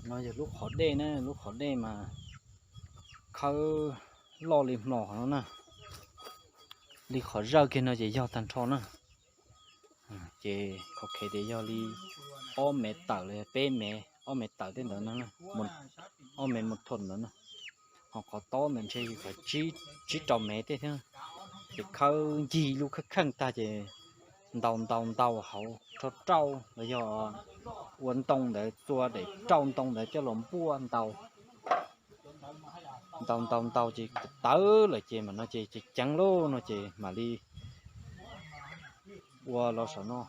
No yog lub qhov dej na, lub qhov dej mas khawb loj li hmo no na. Li qhov zawj kiag no ces yog tag nrho na. Ces qhov khev tias yog li ob mev tawm los yog peb mev, ob mev tawm tej ntawd no, ob mev mus thom ntawd na. Ho qhov tob ntawd ntshe yog tsib rau mev tej thiab. Ces khawb ncig lub khawb kheej tag ces ntaus ntaus ntaus hauv rho rauj los yog ua ntoo ntawd, txua daim rauj ntoo ntawd coj los npuaj ntaus. Ntaus ntaus ntaus ces tawv lawm ces mam no ces ceev ceev lawm no ces mam li ua los saum no.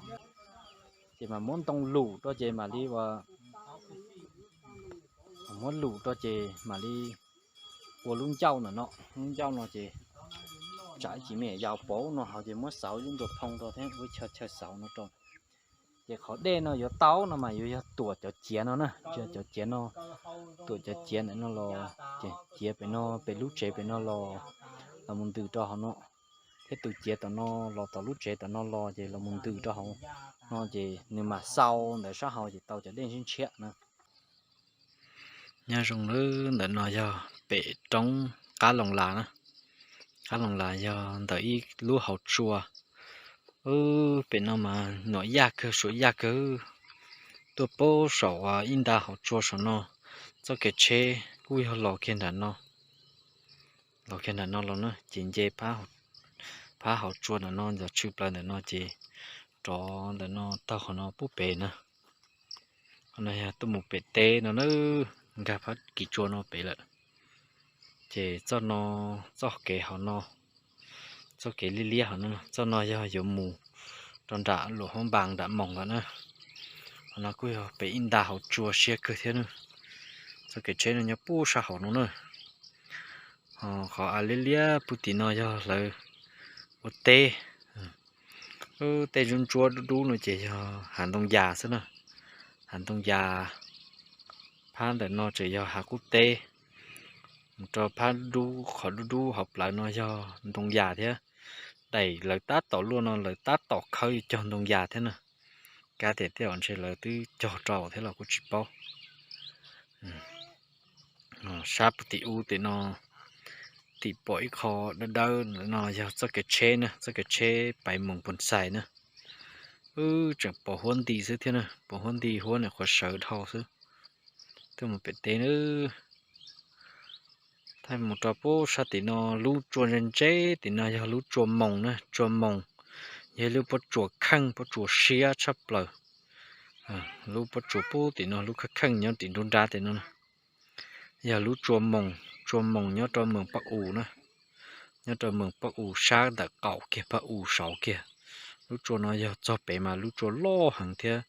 Ces mam muab ntoo lum rau ces mam li ua, muab lum rau ces mam li ua lub ncauj ntawm no. Lub ncauj no ces tsam ib chim me nyuam yaus poob no hauv ces muab xauv lub nruas phoo rau thiab ua chaw chaw xauv no rau. Ces qhov dej no yuav tau no mas yuav yog tuam cov ciav no na, cov ciav no, tuam cov ciav ntawm no los, ces ciav pem no, pem lub tsev pem no los, los mus ntws rau hauv no, thiab tus ciav tom no los tom lub tsev tom no los ces los mus ntws rau hauv no ces nws mam xau ntawd sab hauv ces tau cov dej ntshiab ntshiab na. Nyob zoo, ntawm no yog pem roob qab Loos Las na. Qab Loos Las yog ntawm ib lub hauv tsua. Pem no mas nuam yaj kawg, suam yaj kawg. Tuaj poob saum ib nta hauv tsua saum no, txoj kev tsheb kuj yog los kiag nram no, los kiag nram no los na ces nce phab hauv tsua ntawm no ntxov tshwm plaws ntawm no ces rov ntawm no taug qhov no pub pem na. Qhov no yog tuaj mus pem teb no na, nkag phab kis tsua no pem lawm. Ces txoj no, txoj kev hauv no, txoj kev liab liab hauv no, txoj no yog yuav mus rau nram luam hoob npas nram moos lawm na. Qhov no kuj yog pem ib nta hauv tsua siab kawg thiab na. Txoj kev tsheb no nyob pub sab hauv no na. Ho qhov av liab liab pub tim no yog lawv ua teb. Tej ntsuab ntsuab dub dub no ces yog hav ntoo yas xwb na. Hav ntoo yas. Phab ntawm no tseem yog hav qub teb. Mus rau phab dub, qhov dub dub hauv plawv no yog ntoo yas thiab. Daim lawv tab tom luaj no lawv tab tom khawb cog ntoo yas thiab na. Kab tias tej zaum ntshe lawv twb cog rau thiab los kuj tsis paub. Sab puag tim ub tim no, tim pom ib qho dawb dawb no yog txoj kev tsheb na, txoj kev tsheb pais moos Pus Xais na. Wb tseem pom huab nti xwb thiab na, pom huab nti huab nim qhuav sawv dhau xwb. Tuaj mus pem teb na. Thaij mus rau pub sab tim no lub tsua ntse ntse tim no yog lub tsua moos na, tsua moos. Yog lub pob tsuas kheej, pob tsuas siab tshaj plaws. Lub pob tsuas pub tim no, lub kheej kheej nyob tim nruab nrab tim no. Yog lub tsua moos, tsua moos nyob rau moos Paj Us na. Nyob rau moos Paj Us sab ntawm qaum kiag Paj Us saud kiag. Lub tsua no yog txog pem mas lub tsua loj heev thiab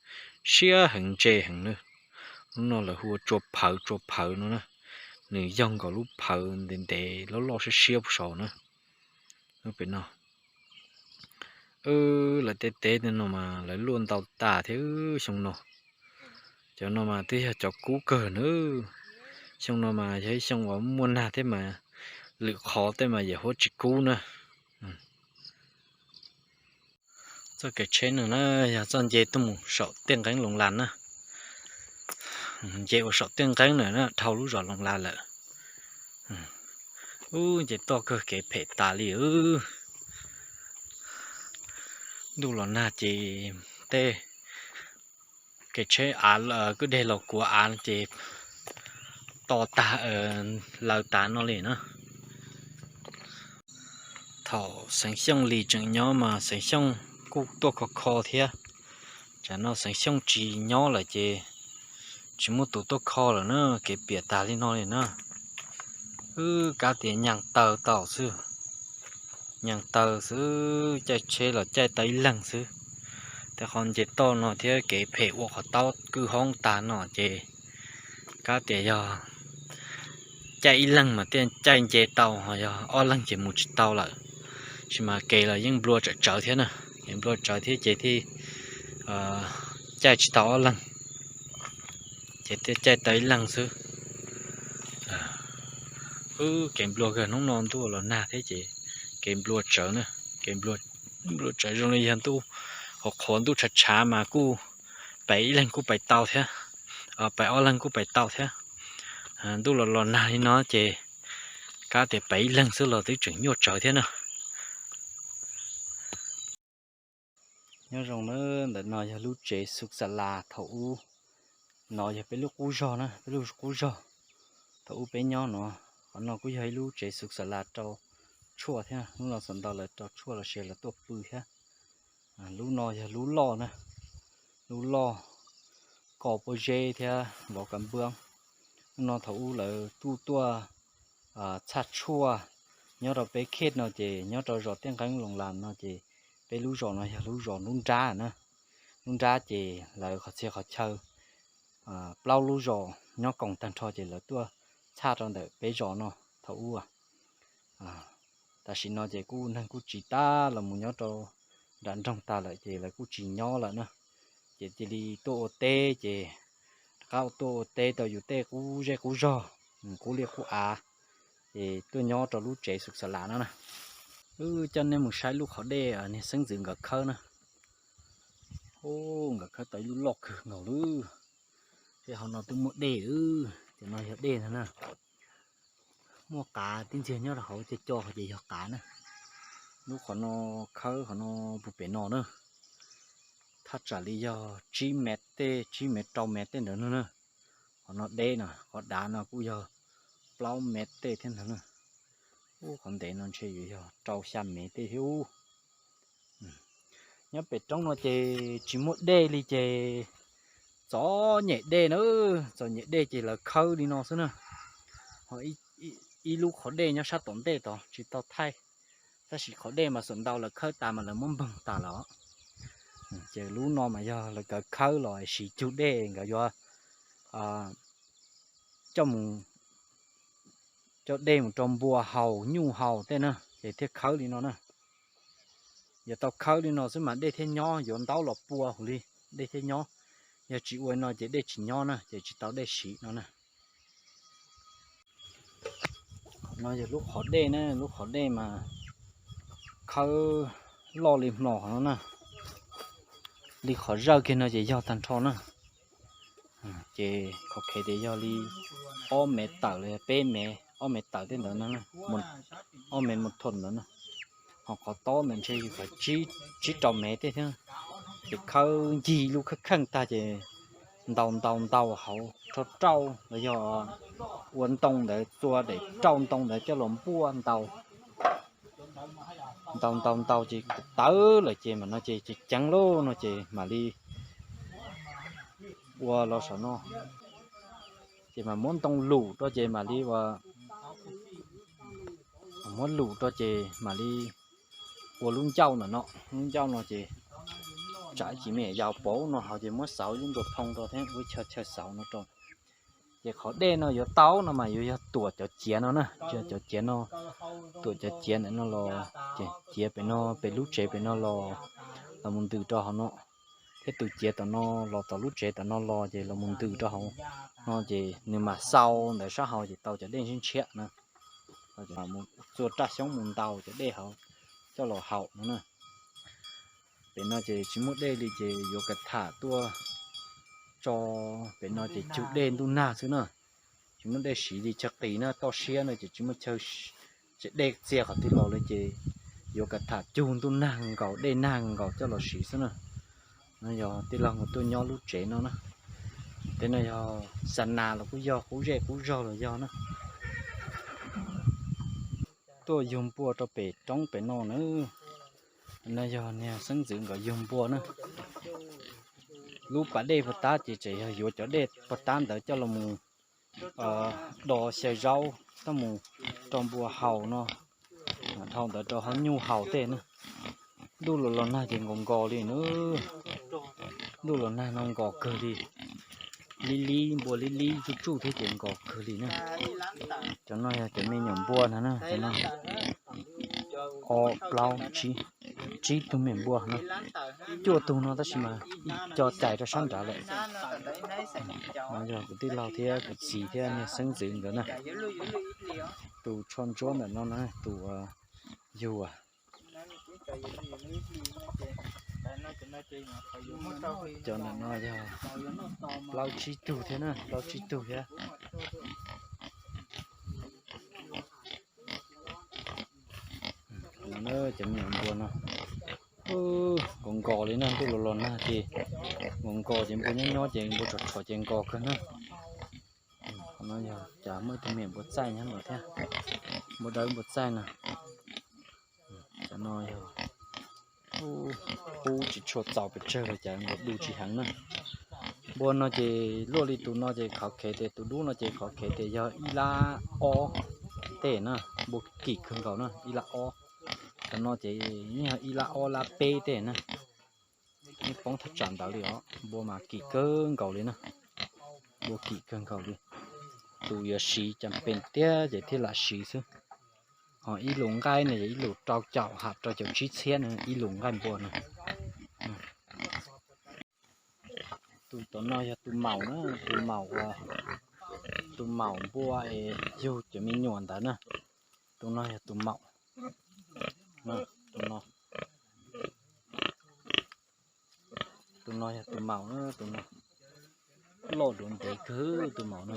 siab heev ntse heev na. Lub no lawv hu ua tsua phawv, tsua phawv no na. Nws yog nkaus lub phawv ntev ntev loj loj siab siab puag saud na. Lub pem no, lawv tej teb no mas lawv luaj ntau tas thiab xyoo no. Cov no mas twb yog cov kub kawg na. Xyoo no mas yog ib xyoo uas muaj nag thiab mas lwm qhov tej mas yam huab tsis kub na. Txoj kev tsheb no na yog txoj nce tuaj mus saum Tiaj Nqeeb Loos Las na. Nce ua saum Tiaj Nqeeb na, dhau lub zos Loos Las lawm. Ub, nce toj kawg, kev phem tas li. Ntuj los nag ces tej kev tsheb av kwj deg los kuav av ces to tag, laws tas no li na. Thaum Xeev Xyooj Lis tseem nyob mas Xeev Xyooj kuj tuaj kho kho thiab. Tsam no Xeev Xyooj tsis nyob lawm ces tsis muaj tus tuaj kho lawm na, kev piam tas li no li na. Wb kab tias nyaas taw tau xwb, nyaas taw xwb, caij tsheb los caij tau ib leeg xwb. Tej qhov nce toj no thiab kev phem ua qhov taub kwj hoob tas no ces kab tias yog caij ib leeg mas thiaj caij nce tau, ho yog ob leeg ces mus tsis tau lawm. Tab sis mas kev los yeej nplua tsawv tsawv thiab na, kev nplua tsawv thiab ces thiaj caij tsis tau ob leeg, ces thiaj caij tau ib leeg xwb. Wb, kev nplua kawg, hnub no ntuj los nag thiab ces kev nplua tsawv na, kev nplua tsawv zoo li yog ntuj qhuav qhuav ntuj tshav tshav mas kuj pais ib leeg kuj pais tau thiab. pais ob leeg kuj pais tau thiab. Ntuj los los nag li no ces kav tias pais ib leeg xwb los twb tseem nyuaj tsawv thiab na. Nyob zoo na, ntawm no yog lub tsev xu xa las thaum ub, no yog peb lub qub zog na, peb lub qub zog thaum ub peb nyob no. Qhov no kuj yog ib lub tsev xu xa las rau tshuaj thiab, hnub no xav ntau lawv rau tshuaj los sis lawv tuaj pw thiab. Lub no yog lub loj na, lub loj, koj pob zeb thiab lov ka npwb. Lub no thaum ub lawv tuaj tuaj txhaj tshuaj nyob rau peb khej no ces nyob rau zos Tiaj Nqeeb Loos Las no ces peb lub zos no yog lub zos Hnub Nrab na. Hnub Nrab ces lawv qhov txhia qhov chaw plaub lub zos nyob koom tag nrho ces lawv tuaj txhaj rau ntawm peb zos no thaum ub. Tam sim no ces kuj neeg kuj tsis tau los mus nyob rau nram nroog tas lawm ces lawv kuj tsis nyob lawm na. Ces cia li tuaj ua teb ces rov qab tuaj ua teb tau yus tej qub zej qub zog, qub liaj qub av, ces tuaj nyob rau lub tsev xu xa las no na. Wb coj nej mus saib lub qhov dej niag xeeb ntxwv nkawd khawb na. Nkawd khawb tau ib lub loj kawg nkaus lawm. Tej hauv no twb muaj dej, cov no yog dej ntag na. Muaj qav tib ntxiag nyob rau hauv co co ces yog qav na. Lub qhov no khawb qhov no puag pem no na, thaj tsam li yog tsib mev tej, tsib mev rau mev tej ntawd no na. Qhov no deb no, qhov dav no kuj yog plaub mev tej thiab ntag na. Ub, qhov ntev no ntshe yuav yog rau xya mev tej thiab ub. Nyob pem roob no ces tsis muaj dej li ces txom nyem dej na, txom nyem dej ces lawv khawb li no xwb na. Ho ib lub qhov dej nyob sab tom ntej tod tsis tau thaij, tab sis qhov dej mas xav ntau lawv khawb tas mas lawv muab npoog tas lawm. Ces lub no mas yog lawv kawv khawb los siv cug dej, nkawd yuav coj mus, coj dej mus rau npua haus nyuj haus tej na, ces thiaj khawb li no na. Yuav tau khawb li no xwb mas dej thiaj nyob, yuav ntaub los pua huv li dej thiaj nyob. Yog tsis ua li no ces dej tsis nyob na, ces tsis tau dej siv no na. Qhov no yog lub qhov dej na, lub qhov dej mas khawb loj li hmo qhov no na. Li qhov zawj kiag no ces yog tag nrho na. Ces qhov khev tias yog li ob mev tawm los yog peb mev, ob mev tawm tej ntawd no, ob mev mus thom ntawd na. Ho qhov tob ntawd ntshe yog tsib rau mev tej thiab. Ces khawb ncig lub khawb kheej tag ces ntaus ntaus ntaus hauv rho rauj los yog ua ntoo ntawd, txua daim rauj ntoo ntawd coj los npuaj ntaus. Ntaus ntaus ntaus ces tawv lawm ces mam no ces ceev ceev lawm no ces mam li ua los saum no. Ces mam muab ntoo lum rau ces mam li ua, muab lum rau ces mam li ua lub ncauj ntawm no. Lub ncauj no ces tsam ib chim me nyuam yaus pauv no hauv ces muab xauv ib lub nruas phoo rau thiab ua chaw chaw xauv no rau. Ces qhov dej no yuav tau no mas yuav yog tuam cov ciav no na, yog cov ciav no, tuam cov ciav ntawm no los, ces ciav pem no, pem lub tsev pem no los, los mus ntws rau hauv no, thiab tus ciav tom no los tom lub tsev tom no los ces los mus ntws rau hauv no ces nws mam xau ntawd sab hauv ces tau cov dej ntshiab ntshiab na. Txua raj xyoob mus ntaus cov dej hauv coj los haus no na. Pem no ces tsis muaj dej li ces yuav kav tham tuaj tso, pem no ces cug dej ntuj nag xwb na. Tsis muaj dej siv li, chaw qis na, toj siab no ces tsis muaj chaw, tsis dej txia qhov twg los li ces yuav kav tham cug ntuj nag nkaus dej nag nkaus coj los siv xwb na. No yog tij laug nkawd tuaj nyob lub tsev no na. Tej no yog xa nas los kuj yog, qub zej qub zog los yog na. Tuaj yug npua rau pem roob pem no na. No yog niag xeeb ntxwv nkawd yug npua na. Lub pas dej puag tab ces tseem yog yuav cov dej puag tab ntawd coj los mus do xyaw zaub coj mus rau npua haus no, dhau ntawd rau hauv nyuj haus tej na. Ntuj los los nag ces nkos nkos li na. Ntuj los nag no nkos kawg li. Lib lib npua lib lib tsuj tsuj thiab ces nkos kawg li na. Cov no yog cov me nyuam npua no na, cov no ob plaub tsib, tsib tug me npua no, cuaj tug no tab sis mas co cais rau sab nrad lawm. No yog kuv tij laug thiab kuv txiv thiab niag xeeb ntxwv nkawd na. Tus tsho ntsuab ntawm no na, tus yug Cov ntawm no yog plaub tsib tug thiab na, plaub tsib tug thiab. Cov me nyuam npua no nkos nkos li na, ntuj los los nag ces nkos nkos ces npua nyob nyob ces npua tshov tshov ces nkos kawg na. Qhov no yog cas muaj ib tug me nyuam npua txaij nyob no thiab, npua dawb npua txaij na. Cov no yog pub tsis tshua txaus pes tsawg los cas nkos du tsis heev na. Npua no ces luaj li tus no ces qhov khev tias tus dub no ces qhov khev tias yog ib lab ob tej na, npua kim kawg nkaus na, ib lab ob. Cov no ces yeej yog ib lab ob lab peb tej na. Yeej poob thaj tsam ntawd li os, npua mas kim kawg nkaus li na. Npua kim kawg nkaus li. Tus yuav siv cas pes tiag ces thiaj lam siv xwb. Ho ib lus nqaij no yog ib lus rau caum ha rau caum tsib txhiab na, ib lus nqaij npua no. Tus tom no yog tus maum na, tus maum, tus maum npua es yug cov me nyuam ntawd na. Tus no yog tus maum. Tus no, tus no yog tus maum na, tus no loj duav ntev kawg tus maum no.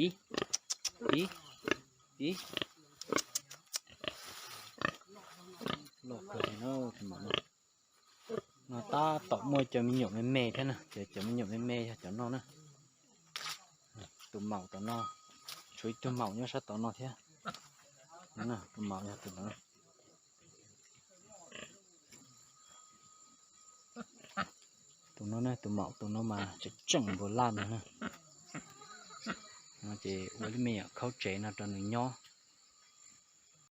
Ib, ib, ib, loj kawg li na tus maum no. No tab tom muaj cov me nyuam me me thiab na, cov, cov me nyuam me me yog cov no na. Tus maum tom no, tshuav ib tug maum nyob sab tom no thiab. Tus maum yog tus no. Tus no ne, tus maum tus no mas tseem tseem npua laj no na. No ces ua lub me nyuam khaub tsev no rau nws nyob.